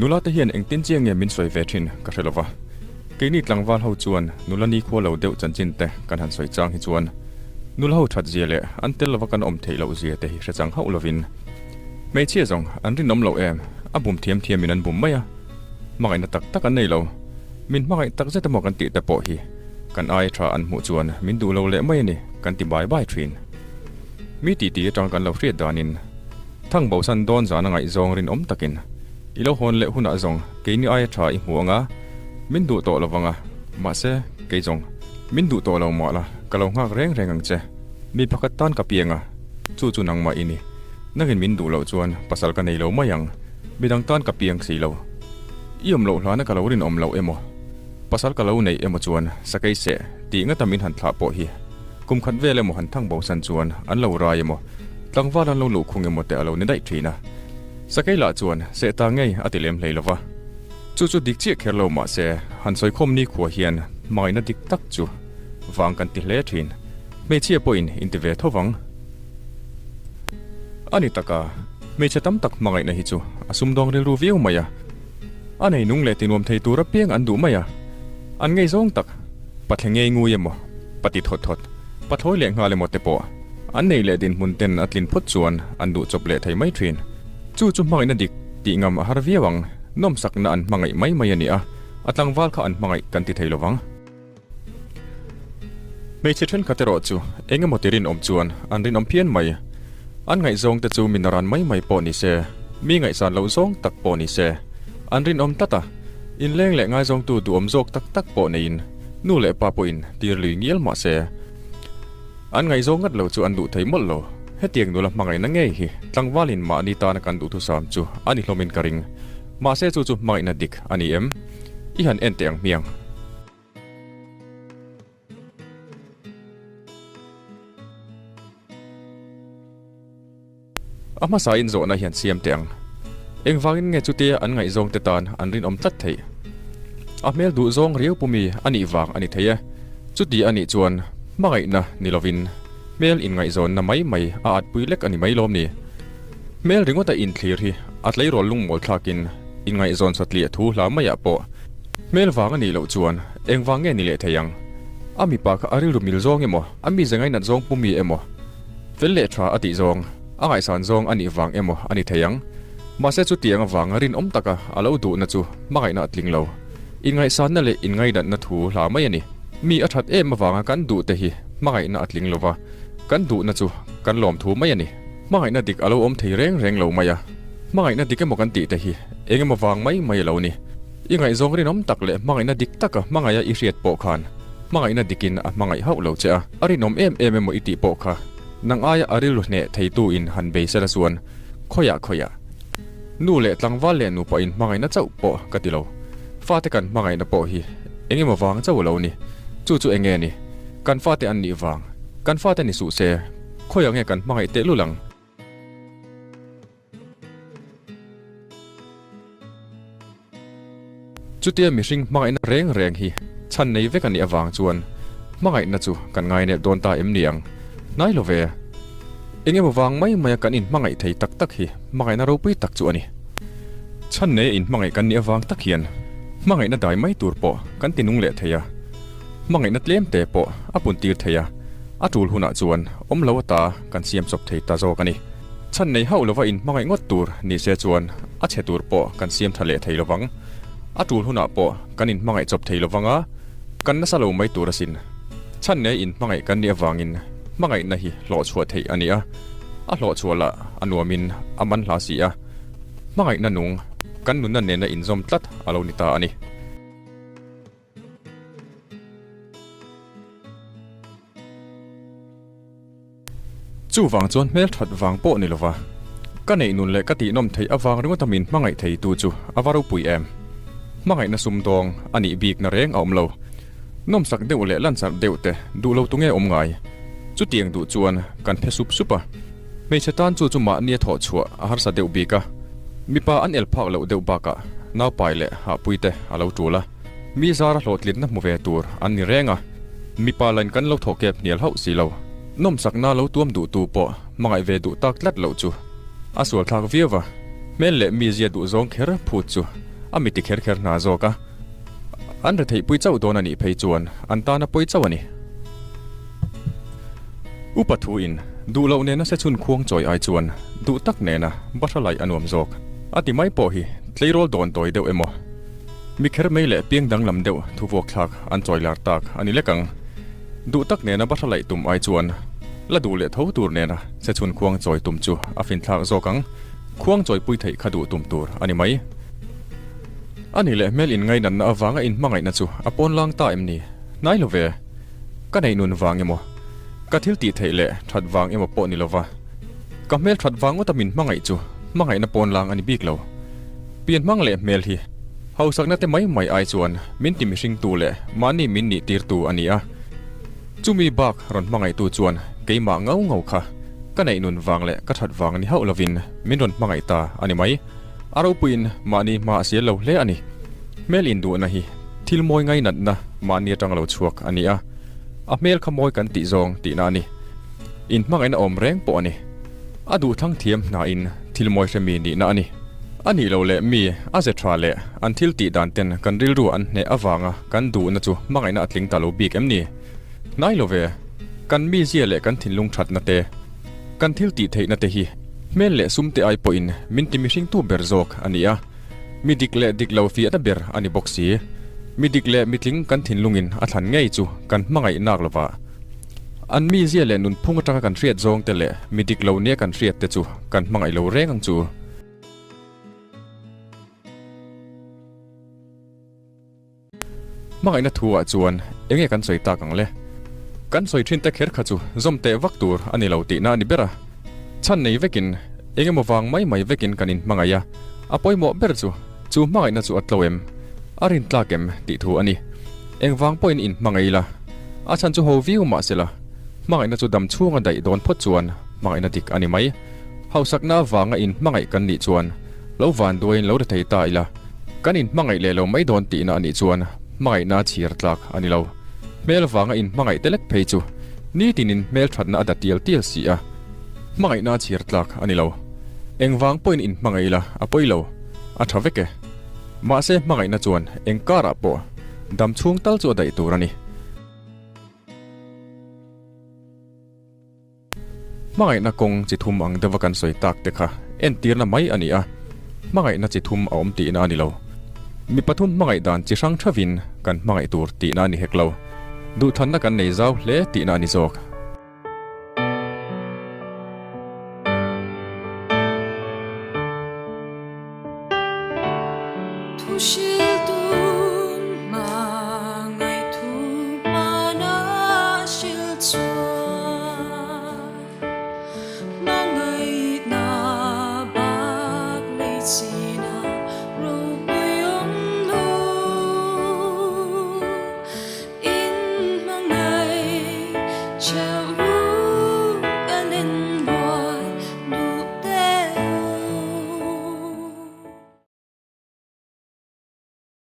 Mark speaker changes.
Speaker 1: Nula te hian engtin chiang nge min sawi ve thin ka hre lova. Keini tlangval ho chuan nula nikhua lo deuh chanchin te kan han sawi chang hi chuan nula ho that zia leh an tel lova kan awm theih loh zia te hi hre chang hauh lovin hmeichhia zawng an rinawm loh em a bum thiam thiamin an bum mai a, hmangaihna tak tak an nei lo. Min hmangaih tak zet emaw kan tih te pawh hi kan ai tha an hmuh chuan min duh lo leh mai a ni kan ti bai bai thin. Mi titi atang kan lo hriat danin thang bosan dawn zan a ngaihzawng rinawm takin i lo hawn leh hunah zawng keini aia tha i hmu anga min duh tawh lovang a, mahse kei zawng min duh tawh lo mah la ka lo nghak reng reng ang che. Mi pakhat tan ka piang a, chu chu nangmah i ni. Nangin min duh loh chuan pasal ka nei lo mai ang, midang tan ka piang si lo. I awm loh hlana ka lo rinawm loh emaw, pasal ka lo neih emaw chuan sakei seh tih ngata min han thlah pawh hi kum khat vel emaw han thang bosan chuan an lo rai emaw, tlangval an lo luh khung emaw te a lo ni daih thin a. Sakei lah chuan seh ta ngei a ti lem hlei lo va. Chu chu dik chiah kher lo mah se han sawikhawm nikhua hian hmangaihna dik tak chu vang kan ti hle thin. Hmeichhia pawhin inti ve tho vang. A ni taka, hmeichhe tam tak hmangaihna hi chu a sumdawng rilru viau mai a. A nei nung leh tinuam thei tur apiang an duh mai a. An ngei zawng tak, pathle ngei ngui emaw, pati thawt thawt, pathlawi leh nghal emaw te pawh an nei leh dinhmun ten a tlin phawt chuan an duh chawp leh thei mai thin. Chu chu hmangaihna dik tih ngam a har viau ang, nawmsakna an hmangaih mai mai a ni a, a tlangval kha an hmangaih kan ti thei lovang. Hmeichhe thenkhat erawh chu eng emaw ti rinawm chuan an rinawm phian mai. An ngaihzawng te chu mi naran mai mai pawh ni se, mi ngaihsan loh zawng tak pawh ni se, an rinawm tlat a. Inleng leh ngaizawngtu duhawm zawk tak tak pawh neiin nu leh pa pawhin tir lui ngial mah se, an ngaihzawng ngat lo chu an duh thei mawlh lo. Hetiang nula hmangaihna ngei hi tlangvalin mahni tana kan duhthusam chu a ni hlawmin ka ring. Mahse chu chu hmangaihna dik a ni em? I han en teh ang hmiang. A hmasa in zawhna hian siam teh ang. Engvangin nge chutia an ngaihzawng te tan an rinawm tlat theih? A hmel duh zawng riau pumi a nih vang a ni thei e. Chuti a nih chuan hmangaihna ni lovin hmel inngaihzawnna mai mai a atpui lek a ni mai lawm ni? Hmel ringawta inthlir hi a tleirawl lungmawl thlakin inngaihzawn satliah thu hla maiah pawh Hmel vang a nih loh chuan engvang nge ni leh thei ang? A mipa kha a rilru mil zawng emaw, a mize ngainat zawng pumi emaw, fel leh tha a tih zawng, a ngaihsan zawng a nih vang emaw a ni thei ang. Mahse chutiang avanga rinawm taka a lo duhna chu hmangaihna a tling lo. Inngaihsanna leh inngainatna thu hla mai a ni. Mi a that em avanga kan duh te hi hmangaihna a tling lova, kan duhna chu kan lawm thu mai a ni. Hmangaihna dik a lo awm thei reng reng lo mai a, hmangaihna dik emaw kan tih te hi engemaw vang mai mai a lo ni. I ngaihzawng rinawm tak leh hmangaihna dik taka hmangaiha i hriat pawh khan hmangaihna dikin a hmangaih hauh lo che a, a rinawm em em emaw i tih pawh kha nang aia a rilru hneh theitu in han bei sela chuan khawiah khawiah nu leh tlangval leh nupa in hmangaihna chauh pawh ka ti lo. Fate kan hmangaihna pawh hi eng emaw vang chauh a lo ni. Chu chu eng nge ni? Kan fate an nih vang. Kan fate ni suh se, khawiah nge kan hmangaih tehlul ang? Chutia mihring hmangaihna reng reng hi chhan nei vek a nih avang chuan hmangaihna chu kan ngainep dawn ta em ni ang? Hnai lo ve. Eng emaw vang mai maia kan inhmangaih thei tak tak hi hmangaihna ropui tak chu a ni. Chhan neia inhmangaih kan nih avang tak hian hmangaihna dai mai tur pawh kan ti nung leh thei a, hmangaihna tlem te pawh a puntir thei a, a tul hunah chuan awm lo ata kan siam chawp thei ta zawk a ni. Chhan nei hauh lova inhmangaih ngawt tur ni se chuan a chhe tur pawh kan siam tha leh thei lovang. A tul hunah pawh kan inhmangaih chawp thei lovang a, kan nasa lo mai tur asin. Chhan nei inhmangaih kan nih avangin hmangaihna hi hlawhchhuah theih a ni a, a hlawhchhuah lah a nuamin a man hla si a, hmangaihna nung kan nunna nena inzawm tlat a lo ni ta a ni. Chuvang chuan hmelthat vang pawh ni lova, ka neih nun leh ka tihnawm theih avang ringawta min hmangaih theitu chu a va ropui em. Hmangaihna sumdawng a nih bikna reng a awm lo. Nawmsak deuh leh lansarh deuh te duh lo tunge awm ngai. Chutiang duh chuan kan phe sup sup a. Hmeichhe tan chu chu mahnia thawh chhuah a harsa deuh bik a. Mipa an el phak loh deuh bakah naupai leh hahpui te a lo tul a. Mi zara hlawhtlinna hmu ve tur an ni reng a, mipa lain kan lo thawh kep hnial hauh si lo. Nawmsakna lo tuam duhtu pawh hmangaih ve duh tak tlat loh chu a sual thlak viau va, hmel leh mizia duhzawng kher phut chu. a mi ti kher kher hna zawk a. An retheihpui chauh dawn a nih phei chuan an tan a pawi chauh a ni. Upa thuin duh loh nena se chhun khuang chawi ai chuan duh tak nena bahra laih a nuam zawk a ti mai pawh hi tleirawl dawn tawi deuh emaw mi kher mai leh piang danglam deuh thuvuak thlak an chawi lar tak a ni lek ang. Duh tak nena bahra laih tum ai chuan la duh leh tho tur nena se chhun khuang chawi tum chu a finthlak zawk ang. Khuang chawipui theih kha duh tum tur a ni mai. A nih leh hmel inngainatna avanga inhmangaihna chu a pawn lang ta em ni? Hnai lo ve. Ka neih nun vang emaw, ka thil tih theih leh that vang emaw pawh ni lova, ka hmel that vang ngawta min hmangaih chu hmangaihna pawn lang a ni bik lo. Pian hmang leh hmel hi hausakna te mai mai ai chuan min ti mihringtu leh mahni min nih tirtu a ni a. Chumi bak rawn hmangaihtu chuan keimah ngau ngau kha ka neih nun vang leh ka that vang ni hauh lovin min rawn hmangaih ta a ni mai. A ropuiin mahni hma a sial lo hle a ni. Hmel induhna hi thil mawi ngainatna mahni atang lo chhuak a ni a, a hmel kha mawi kan tih zawng tihna a ni. Inhmangaihna awm reng pawh a ni. A duhthlang thiam hnain thil mawi hremi nihna a ni. A nih loh leh mi a ze tha leh an thil tih dan ten kan rilru an hneh avanga kan duhna chu hmangaihna a tling ta lo bik em ni? Hnai lo ve. Kan mizia leh kan thinlung thatna te, kan thil tih theihna te hi hmel leh sum te ai pawhin min ti mihringtu ber zawk a ni a. Mi dik leh dik lo fiahna ber a ni bawk si. Mi dik leh mitling kan thinlungin a thlan ngei chu kan hmangaih nak lova. An mizia leh nunphung atanga kan hriat zawng te leh mi dik lo nia kan hriat te chu kan hmangaih lo reng ang chu. Hmangaihna thu ah chuan enge kan sawi tak ang le? Kan sawi thin te kher kha chu zawm teh vak tur a ni lo tihna a ni ber a. Chhan nei vekin engemaw vang mai mai vekin kan inhmangaih a, a pawimawh ber chu chu hmangaihna chu a tlo em, a rintlak em tih thu a ni. Engvang pawhin inhmangaih ila, a chhan chu ho viau mah sela, hmangaihna chu dam chhunga daih dawn phawt chuan hmangaihna dik a ni mai. Hausakna avanga inhmangaih kan nih chuan lo vanduaiin lo rethei ta ila, kan inhmangaih leh lo mai dawn tihna a nih chuan hmangaihna chhir tlak a ni lo. Hmel vanga inhmangaih te lek phei chu nitinin hmel thatna a da tial tial si a, hmangaihna chhir tlak a ni lo. Engvang pawhin inhmangaih ila a pawi lo, a tha vek e. Mahse hmangaihna chuan eng karah pawh dam chhung tal chu a daih tur a ni. Hmangaihna kawng chi thum ang deuha kan sawi tak te kha entirna mai a ni a, hmangaihna chi thum a awm tihna a ni lo. Mi pathum hmangaih dan chi hrang thavin kan hmangaih tur tihna a ni hek lo. Duhthanna kan nei zau hle tihna a ni zawk.